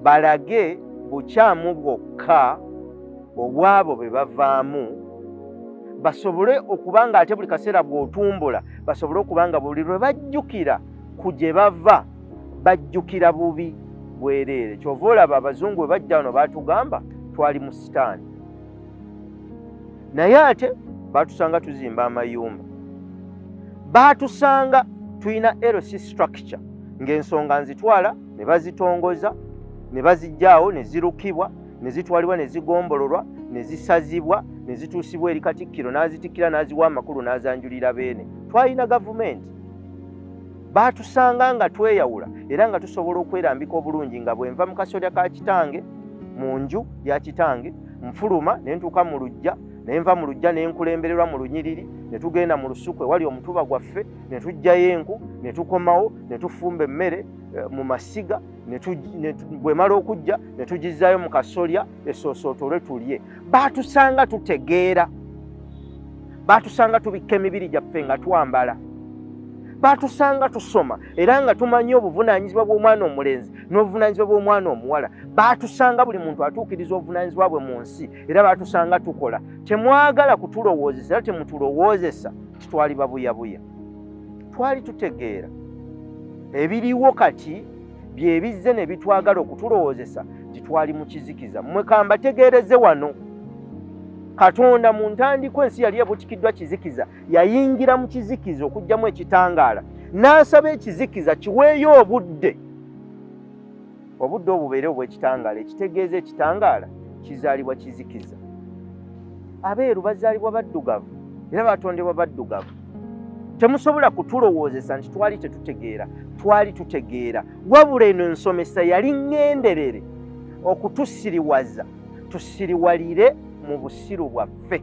Balage bukyamu bwokka obwabo be bavaamu, basobole okuba nga ate buli kaseera bw'otumbula, basobole okuba nga buli lwe bajjukira ku gye bava bajjukira bubi bwereere. Kyova olaba abazungu bwe bajja wano baatugamba twali mu sitaani, naye ate baatusanga tuzimba amayumba, baatusanga tulina LC structure, ng'ensonga nzitwala ne bazitongoza ne bazijjaawo ne zirukibwa ne zitwalibwa ne zigombololwa ne zisazibwa ne zituusibwa eri Katikkiro, n'azitikkira, n'aziwa amakulu, n'azanjulira beene. Twalina gavumenti. Baatusanga nga tweyawula era nga tusobola okwerambika obulungi, nga bwe nva mu kasolya ka kitange, mu nju ya kitange, nfuluma ne ntuuka mu luggya, ne nva mu luggya ne nkulembererwa mu lunyiriri ne tugenda mu lusuku ewali omutuba gwaffe ne tuggyayo enku ne tukomawo ne tufumba emmere mu masiga, bwemala okujja ne tugizaayo mu kasolya esoosootolwe tulye. Baatusanga tutegeera, baatusanga tubikka emibiri gyaffe nga twambala, baatusanga tusoma era nga tumanyi obuvunaanyizibwa bw'omwana omulenzi n'obuvunaanyizibwa bw'omwana omuwala. Baatusanga buli muntu atuukiriza obuvunaanyizibwa bwe mu nsi, era baatusanga tukola. Temwagala kutulowoozesa era temutulowoozesa kitwali babuyabuya. Twali tutegeera ebiriwo. Kati byebizze ne bitwagala okutulowoozesa nti twali mu kizikiza. Mmwe kambategeereze wano, Katonda mu ntandikwa ensi yali ebutikiddwa kizikiza, yayingira mu kizikiza okuggyamu ekitangaala, n'asaba ekizikiza kiweeyo obudde, obudde obubeere obw'ekitangaala. Ekitegeeza ekitangaala kizaalibwa kizikiza. Abeeru bazaalibwa baddugavu era batondebwa baddugavu. Temusobola kutulowoozesa nti twali tetutegeera. Twali tutegeera, wabula eno ensomesa yali ŋŋenderere okutusiriwaza, tusiriwalire mu busiru bwaffe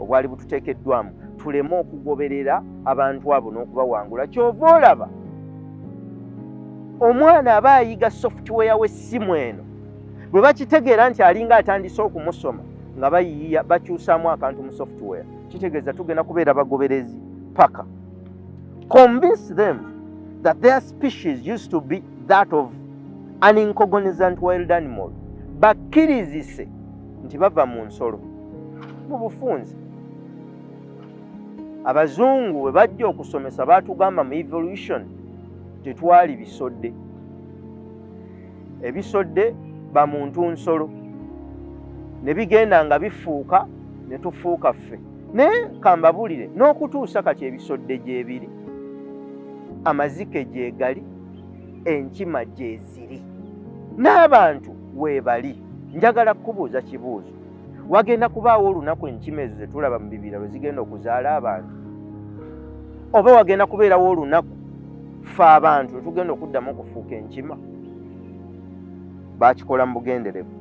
obwali bututeekeddwamu, tuleme okugoberera abantu abo n'okubawangula. Kyova olaba omwana aba ayiga software w'essimu eno, bwe bakitegeera nti alinga atandise okumusoma, nga bayiiya bakyusaamu akantu mu software. Kitegeeza tugenda kubeera bagoberezi paka. Convince them that their species used to be that of an incognizant wild animal. Bakkirizise nti bava mu nsolo. Mu bufunze, abazungu bwe bajja okusomesa baatugamba mu evolution tetwali bisodde, ebisodde bamuntu nsolo, ne bigenda nga bifuuka ne tufuuka ffe. Naye kambabulire, n'okutuusa kati ebisodde gyebiri, amazike gyegali, enkima gyeziri, n'abantu weebali. Njagala kukubuuza kibuuzo: wagenda kubaawo olunaku enkima ezo zetulaba mu bibira lwe zigenda okuzaala abantu, oba wagenda kubeerawo olunaku ffe abantu lwe tugenda okuddamu okufuuka enkima? Bakikola mu bugenderevu.